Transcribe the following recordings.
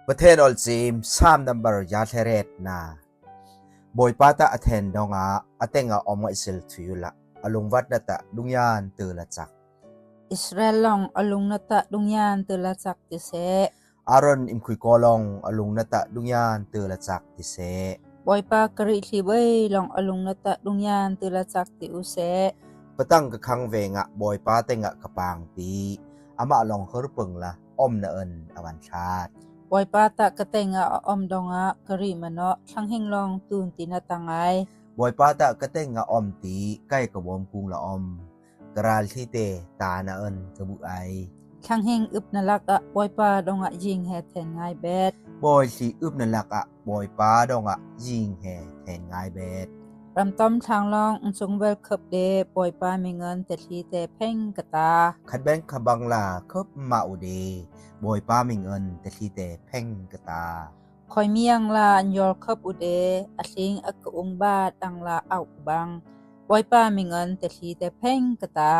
Pathen awlsem, Sam number za le ret na. Bawipa tah a then dong ah, a teng ah om ngaihsil thu ula, a lungvat na tah dungyan tela chak. ອິດສະຣາເອລລອງ ອາລຸງນະຕະ ດຸງຍານເຕີລະຈັກຕິເສ. ອາຣອນ ອິມຄຸຍກໍລອງ ອາລຸງນະຕະ ດຸງຍານເຕີລະຈັກຕິເສ. ບອຍປາກະຣິທີ່ເວີຍລອງ ອາລຸງນະຕະ ດຸງຍານເຕີລະຈັກຕິອຸເສ. ປະຕັງກະຄັງເວງະ ບອຍປາເຕັງະກະປາງຕີ ອາມະລອງເຮີເປິງລະ ອອມນະເອິນອາວັນຊາດ. ບອຍປາຕະກະເຕັງອາອອມດອງອາ ກະຣິມະເນາະ ທັງເຮັງລອງຕູນຕິນະຕັງໄອ. ບອຍປາຕະກະເຕັງອາອອມຕີ ໄກ່ກະວອມກຸງລະອອມ ກະຣານທີ່ເຕຕານະເອິນກະບຸໄອ. ທັງເຮັງອຶບນະລັກອາ ບອຍປາດອງອາ ຍິງແຮແທນງາຍແບດ. ບອຍທີ່ອຶບນະລັກອາ ບອຍປາດອງອາ ຍິງແຮແທນງາຍແບດ. ຣຳຕ້ອມທາງລອງ ອາຊົງເວລເຄີບເດ ບອຍປາມີເງິນ ແຕທີ່ແຕແພງກະຕາ. ຄັນແບງຄະບັງລາ ເຄີບມາອຸເດ ບອຍປາມີເງິນ ແຕທີ່ແຕແພງກະຕາ. ຄອຍມຽງລາອັນຢອລເຄີບອຸເດ ອາທິງອາກະອຸງບາດ ດັງລາອາວອຸບັງ ບອຍປາມີເງິນ ແຕທີ່ແຕແພງກະຕາ.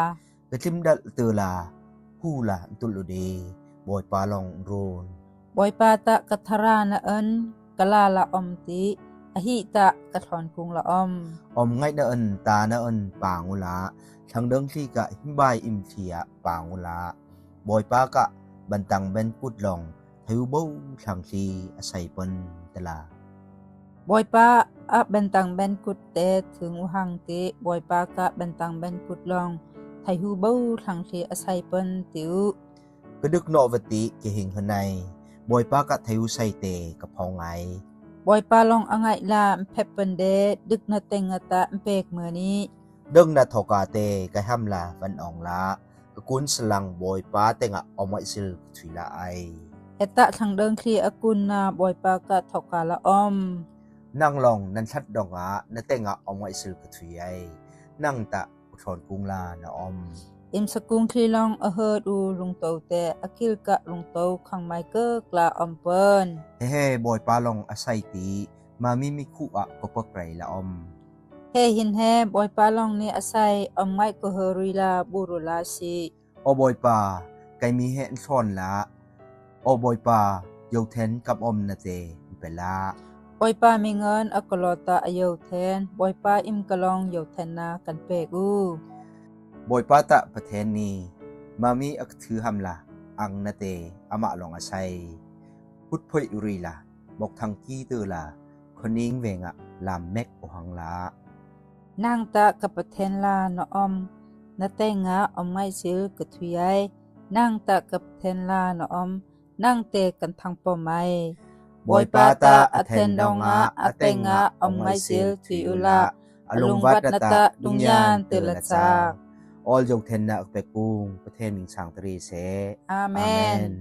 ກະຈິມດັລເຕີລາ ຫູລາອັນຕຸລອຸເດ ບອຍປາລອງໂຣນ. ບອຍປາຕະກະທະຣານະເອິນ ກະລາລາອອມຕິ ອະຫິຕະກະຖອນກຸງລະອອມ. ອອມໄງນະເອິນ ຕານະເອິນປາງອຸລາ ທັງເດີງທີ່ກະຫິມບາຍອິມເທຍປາງອຸລາ. ບອຍປາກະບັນຕັງແບນກຸດລອງ ໄທຫູເບົາທັງທີ່ອາໄສເປິນຕະລາ. ບອຍປາອະແບນຕັງແບນກຸດເຕ ເຖິງອຸຮັງຕິ ບອຍປາກະແບນຕັງແບນກຸດລອງ ໄທຫູເບົາທັງທີ່ອາໄສເປິນຕິວ. ກະດຶກເນາະວະຕິ ເກເຮັງເຮີໄນ ບອຍປາກະໄທຫູໄຊເຕກະພອງໄງ. ບອຍປາລອງອາໄງລາແພັບເປິນເດ ດຶກນະເຕັງງະຕະແປກເມືອນີ້. ເດີງນະທໍກາເຕ ກະຮຳລາວັນອອງລາ ກະກຸນສະລັງ ບອຍປາເຕັງອາ ອອມໄງຊິລກະທຸຍລາໄອ. ເຮຕະທັງເດີງທີ່ອາກຸນນາ ບອຍປາກະທໍກາລາອອມ. ນັງລອງນັນທັດດອງອາ ນະເຕັງອາ ອອມໄງຊິລກະທຸຍໄອ ນັງຕະ ອຸທອນກຸງລານະອອມ. ອິມສະກຸງທີ່ລອງອະເຮີດູລຸງໂຕເຕ ອາກິລກະລຸງໂຕຄັງໄມເກີກລາອອມເປິນ. ເຮເຮ ບອຍປາລອງອາໄສຕີ ມາມີມິຄຸອະກໍປະໄກລາອອມ. ເຮຫິນແຮ ບອຍປາລອງນີອາໄສ ອອມໄງກໍເຮີລຸຍລາບູລຸລາຊີ. ອໍ ບອຍປາ ໄກມີແຮນຊອນລະ ອໍ ບອຍປາ ເຍົາແທນກັບອອມນະເຕ ເປລາ. ບອຍປາມີເງິນ ອາກະລໍຕະອາເຍົາແທນ ບອຍປາອິມກະລອງເຍົາແທນນາກັນເປກູ. ບອຍປາຕະປະແທນນີ ມາມີອາກະຖືຮຳລາ ອັງນະເຕ ອາມະລອງອາໄສ ພຸດເຜີຍອຸຣີລາ ບອກທັງກີເຕີລາ ຄອນິງເວງະ ລາມແມັກໂອຮັງລາ. ນາງຕະກະປະແທນລານະອອມ ນະແຕງງາອອມໄງຊິລກະທຸຍໄອ ນາງຕະກະປະແທນລານະອອມ ນາງເຕກັນທັງປໍໄມ. ບອຍປາຕະອາແທນດອງອາ ອາແຕງງາອອມໄງຊິລທຸຍອຸລາ ອາລົງວັດນະຕະດຸງຍານເຕີລະຈາກ. ອອລຢົງແທນນະເປກູງ ປະເທນມິງສາງຕະເຣເຊ. ອາເມນ.